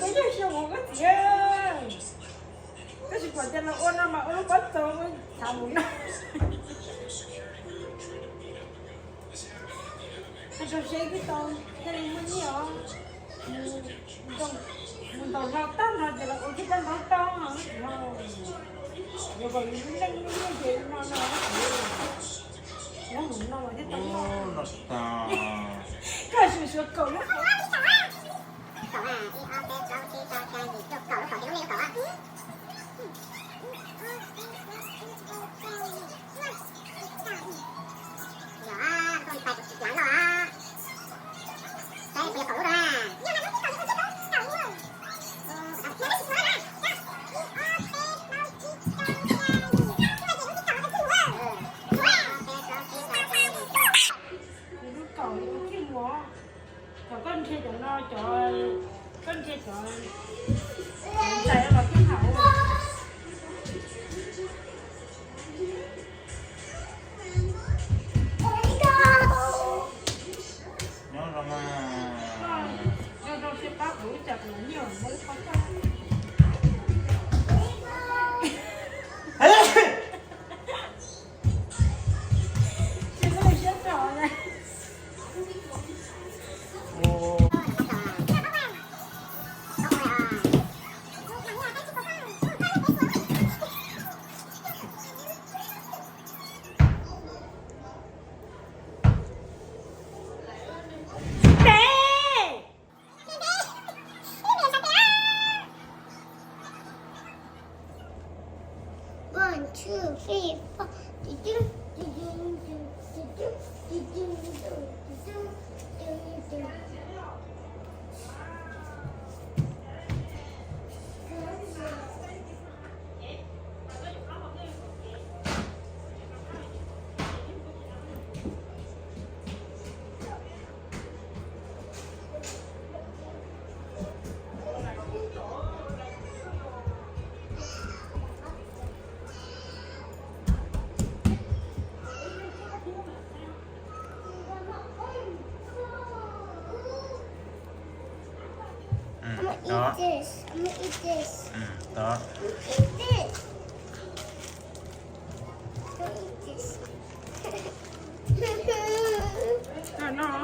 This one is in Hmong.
Yog xyoo ua koj txiv, koj tsis pom tias los ua no mas ua lub pob txos ua txhav mus no. Hais rau seb twb tau thiaj li muaj nyiaj os. Mus ntaus hlau tag no ces los ua thiaj pab ntaub tau. Los kom yus lub neej muaj nyiaj ces no no, nyob mus no mas thiaj tau noj. Koj suav suav kaum lub. Kaum na, ib ob peb plaub tsib rau xya yim cuaj kaum, lub kaum ces lub nej lub kaum a. Yog, koj li pais kuv tsis dlav loj a. Saib puas yog kaum lub na. Lub kaum li ua kij mus. Cov koj nrhiav cov no, cov koj nrhiav cov ntxais los thiaj hauv. Nyob zoo mas. Nyob zoo, siab pab kuv ib tsam kuv los nyiaj muaj ib qho coj. One, two, three, four. I'm gonna eat this. I'm gonna eat this. I'm gonna eat this. I'm gonna eat this. Noj, noj.